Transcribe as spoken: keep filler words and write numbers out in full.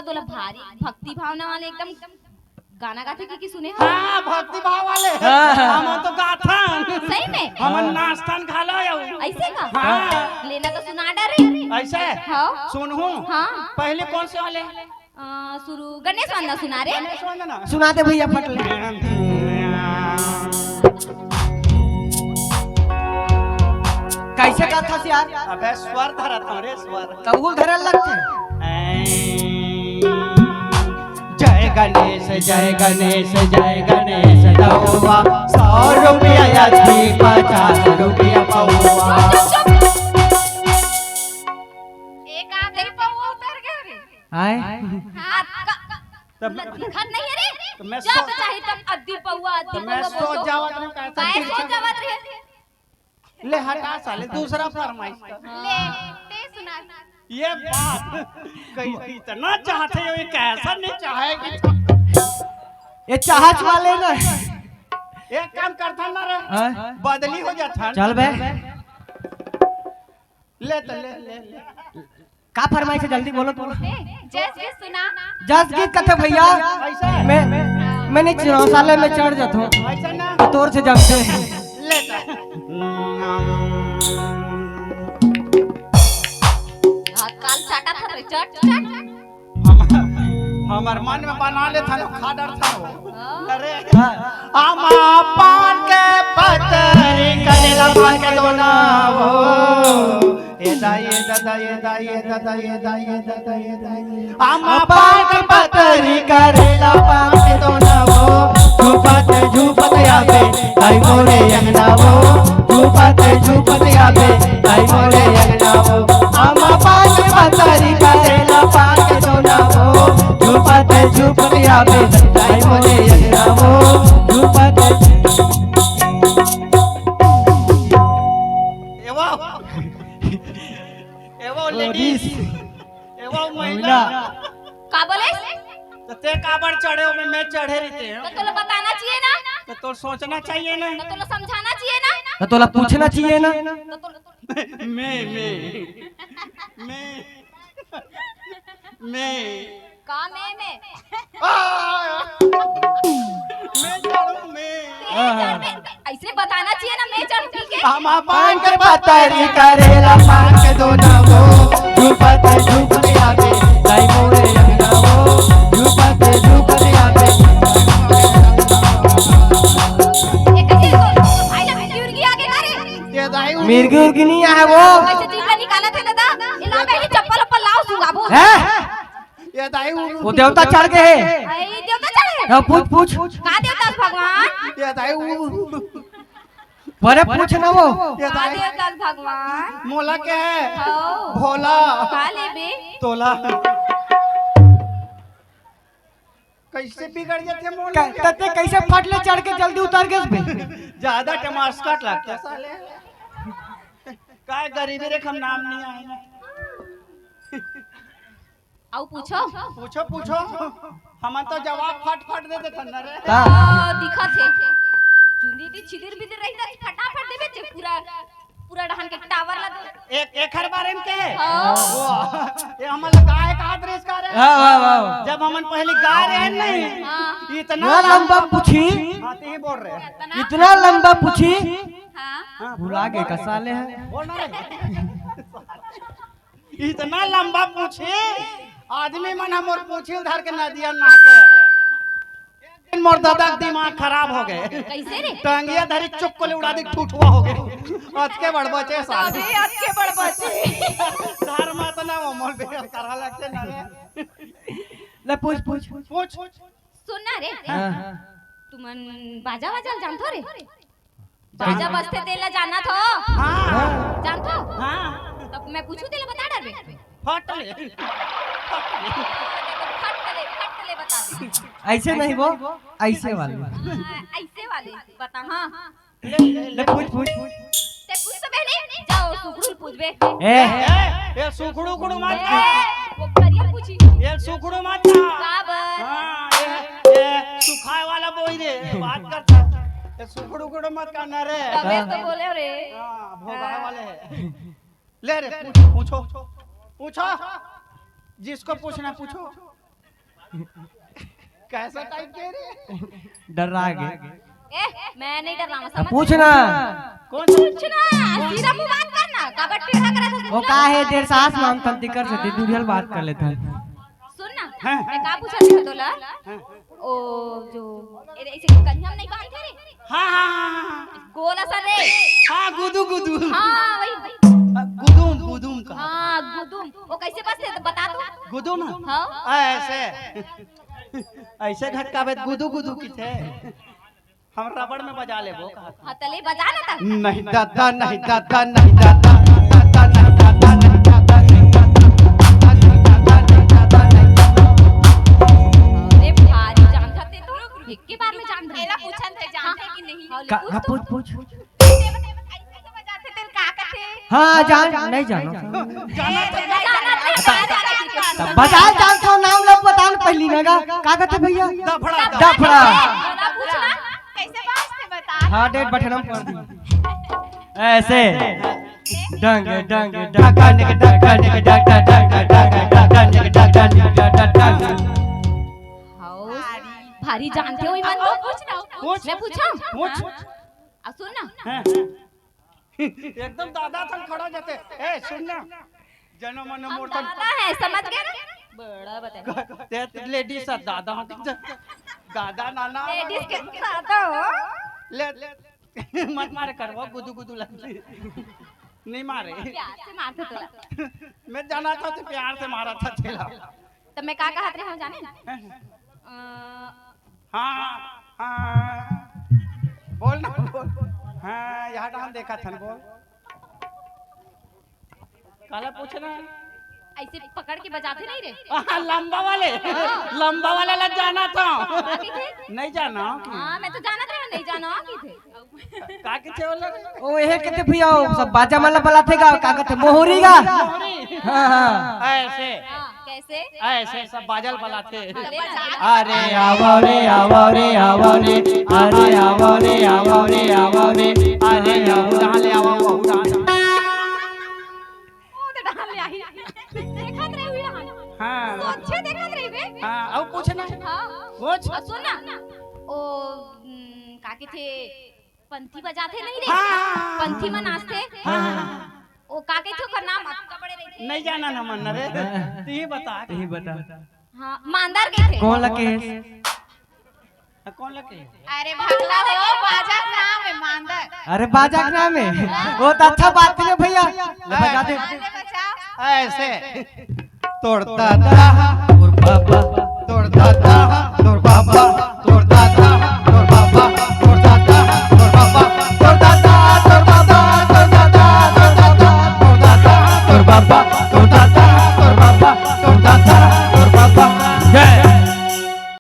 तोला भारी भक्ति भावना वाले एकदम गाना गाथे के, के सुने हो? हाँ, भक्ति भाव वाले। हाँ। हम तो गाथन। सही में? हमन नाचथन घलो अउ। ऐसे का? हाँ। ले ना तो सुना डारे। ऐसे? हाँ। सुनहूँ? हाँ। पहले कौन से वाले? अ, शुरू गणेश वंदना सुना रे। गणेश वंदना। सुना दे भैया फट ले। कैसे गाथस यार? अबे स्वर धरत हूँ रे, स्वर। तब उल धरे लगथे। जय गणेश, जय गणेश, जय गणेश दौआ, सौ रुपया अथी, पचास रुपया पौआ। एक आधी पौआ उतर गया रे। आय? हाँ, का, का, तब दिखत नहीं है रे। तो मैं जब सो- चाहे तब अद्दी पौआ, अद्दी तो मैं पौआ बोल सो दो। जावत रहूं, कैसा काहे टेंशन? सो जावत रहे? ले हटा साले, दूसरा फरमाइश कर। ले, ते सुना। ये बात कहीं इतना चाहते हो, ये कैसा नहीं चाहे कि ये चाहत वाले ना। एक काम करता ना रे, हाँ? बदली हो जाता। चल बे। ले तो ले, ले, ले। का फरमाइश है, जल्दी बोलो तो। ए, जस गीत सुना। जस गीत कथे भैया। ऐसा है? मैं, मैं नहीं चुनाव साले में चढ़ जाता हूँ। ऐसा ना। तोर से जमते हैं। ले तो। हाथ काल चाटा था रे, चट, चट। हम, हमर मन में बना ले था, खा डर था वो। हाँ। अरे, हाँ। आमा पान के पतरी, करेला पान के दोना वो। ए दाई, ए दादा, ए दाई, ए दादा, ए दाई, ए दादा, ए दाई। आमा पान के पतरी, करेला पान के दोना वो। झूपत, झूपत आबे, ताई मोरे अंगना वो। झूपत, झूपत आबे, ताई मोरे अंगना वो। आमा पान के पतरी, करेला पान के दोना वो। झूपत, झूपत आबे, ताई मोरे अंगना वो। झूपत। ए वाह। ए वो लेडीज। ए वो महिला। का बोले? तो ते काबर चढ़े हो, मैं, मैं चढ़े रहते हैं। तो तोला बताना चाहिए ना। तो तोला सोचना चाहिए ना। तो तोला समझाना चाहिए ना। तो तोला पूछना चाहिए ना। तो तोला मैं, मैं, मैं, मैं। का मैं, मैं? आ! मैं चढ़ू, मैं। तेरे चढ़ पे ऐसे बताना चाहिए ना, मैं चढ़ पी के। हम अपन के पतरी करेला पान के दोना वो, झूपत झूपत आवे, ताई मोरे अंगना वो, झूपत झूपत आवे। ये कैसे तो भाई लोग मिर्गी उर्गी आगे ना रे? ये दाई उ- मिर्गी उर्गी नहीं आए वो। कैसे जीभ ला निकालत हे दादा? ये ला पहले चप्पल उप्पल लाओ, सुंगाबो। हैं? ये दाई उ- वो देवता चढ़ के हे। आई देवता चढ़े? हाँ, पूछ, पूछ। का देवता भगवान? ये दाई उ- अरे पूछ ना वो। ये का दाई देवता भगवान? मोला के है? हाँ। भोला। का लेबे? तोला। कैसे बिगड़ जाते मोला? कै-, तते कैसे फट ले चढ़ के जल्दी उतर गए बे? ज्यादा टमास्कट लगता साले। काय गरीबी रे, हम नाम नहीं आए ना। आऊ पूछो। पूछो, पूछो। हमन तो जवाब फट फट दे देथन ना रे। का? ओ, दिखत हे। चुंदी दी छिदिर बिदिर रही त फटाफट देबे ते पूरा, पूरा डहान के टावर ला दे। एक, एकर बारे में के? हाँ। वो, ये हमन ला गाय का दृश्य का रे? हाँ, वाह, वाह, वाह। जब हमन पहली गाय रहे नहीं, हाँ। इतना इतना लंबा पूछी। हाँ, ते ही बोल रहे हैं। इतना लंबा पूछी। हाँ। हाँ, भुला गए का साले हैं। बोल ना रे। इतना लंबा पूछे, आदमी मन हमर पूछिल धर के नदिया नहा के। एक दिन मोर दादा के दिमाग खराब हो गए। कैसे रे? टंगिया धरी चुप को ले उड़ा दी, ठुठुआ हो गए। अतके बड़ बचे साले। अबे, अतके बड़ बचे। धर्म तो ना वो मोर बेइज्जत करा लगते ना रे। ले पूछ, पूछ। पूछ। सुन ना रे। हाँ। तुमन बाजा वाजा जानथो रे? बाजा बजथे तेला जानत हो? हाँ। जानथो? हाँ। तब मैं पूछूं तेला बता डरबे? फट ले। फट ले, फट ले बता दे। ऐसे नहीं वो, ऐसे वाले। हाँ, ऐसे वाले। बता, हाँ। ले, ले, ले, पूछ, पूछ, पूछ। ते पूछ तो बहनी, जाओ, सुखड़ू पूछ बे। ए। ए, ए, सुखड़ू उखड़ू मत ए, जा। वो करिया पूछी। ए, सुखड़ू मत जा। का बर? हाँ, ए, ए, सुखाए वाला बोई रे, बात करता। ए, सुखड़ू उखड़ू मत करना रे। तबे तो बोले रे। हाँ, भोगाए वाले हैं। ले रे, पूछो, पूछो, पूछो, जिसको पूछना पूछो। कैसा टाइप के रे? डर्रा गे। ए, मैं नहीं डर्रा हूँ, समझ पूछ ना। कौन? पूछ ना, सीधा मुंह बात कर ना। काबर टेढ़ा करत हस? वो का हे, डेढ़ सास मांगथन, तिकर से ते दुरिहा ले बात कर लेथन। सुन ना, हाँ। मैं का पूछत हूँ तोला? हाँ। ओ जो, ए, ऐसे कनिहा में नहीं बांधथे रे? हाँ, हाँ, हाँ, हाँ। गोला सा रे। हाँ, गुदू, गुदू। हाँ, वही। गुदुम, गुदुम का। हाँ, गुदुम। वो कैसे बजथे तो बता तो। गुदुम? हाँ। आ, ऐसे। ऐसे घटकाबे त गुदू गुदू किथे। हम रबड़ में बजा लेबो, कहा था। हाँ, तले बजा ना तब। नहीं दादा, नहीं दादा, नहीं दादा, दादा, नहीं दादा, नहीं दादा, नहीं दादा, नहीं दादा, नहीं दादा, नहीं दादा। अरे भारी जानत हस ते तो, एक के बार में जान गए। पहला पूछन ते जानथे कि नहीं? हाँ, का, पूछ हाँ, तो। पूछ, पूछ। कैसे बजाथे तेला, का कथे? हाँ, जान, नहीं जानो। जाना तो नहीं जाना। तब बजा जानथो, नाम ला बता ना पहली ना गा। का कथे भैया? डफड़ा, डफड़ा। डफड़ा। पूछना, कैसे बाजथे बता। हाँ, डेढ़ बठनम पड़ दी। ऐसे। डंग, डंग, डंग, डंग, डंग, डंग, डंग, डंग, डंग, डंग, डंग, डंग, डंग। हाओ, भारी जानथे हो इमन तो। पूछ ना, पूछ। मैं पूछूं? पूछ। हाँ। अब सुन ना। हाँ। एकदम दादा थन खड़ा हो जाथे। ए, सुन ना। जनो मनो हम मोर थन दादा है, समझ गए ना? बड़ा बताए। ते लेडीज सा दादा हो। दादा नाना। लेडीज के दादा हो। ले, ले। मत मारे करवा, गुदू गुदू लगथे। नहीं मारे। प्यार से मारथे तोला। मैं जानत हूँ ते प्यार से मारत हस तेला। तो मैं का कहत रहे हूँ जाने? अ, हाँ, हाँ। बोल ना, बोल। हाँ, यहाँ डाल देखा था, बोल। काला पूछना है? ऐसे पकड़ के बजाथे नहीं रे? हाँ, लंबा वाले। हाँ। लंबा वाले ला जानत हूँ। हाँ, किथे? नहीं जाना हो कि? हाँ, मैं तो जानत रहे, नहीं जाना हो किथे। का कथे ओला? ओ, एहे कथे भैया, ओ सब बाजा मन ला बलाथे गा, का कथे, मोहरी गा? मोहरी। हाँ, हाँ। ऐसे। हाँ, कैसे? ऐसे सब बाजा ल बलाथे। अरे ना। अरे आवो रे, आवो रे, आवो रे, अरे आवो रे, आवो रे, आवो रे, अरे आवो। उड़ान ले आवो, उड़ान। ओ, तो डाल ले आई। देखत रहे हुई रहन। हाँ। सोचे देखत रही बे। हाँ, अब पूछ ना। हाँ। पूछ। अब सुन ना। ओ, हम्म, का कथे, पंथी बजाथे नहीं रे? हाँ। पंथी में नाचथे? हाँ। ओ, का कथे ओकर नाम? अतका बड़े रहिथे। नहीं जाना ना मन रे। हाँ। तू ही बता। तू ही बता। हाँ, मांदर कथे। कौन लगे? हाँ, कौन लगे? अरे भगला हो, बाजा के नाम है मांदर। अरे बाजा के नाम है? वो तो अच्छा बात नहीं भैया। ले बजा दे। अरे बचाओ। ऐसे। तोर दादा, तोर बाबा, तोर दादा, तोर बाबा, तोर दादा, तोर बाबा, तोर दादा, तोर बाबा, तोर दादा, तोर बाबा, तोर दादा, तोर दादा, तोर दादा, तोर बाबा, तोर दादा, तोर बाबा, तोर दादा।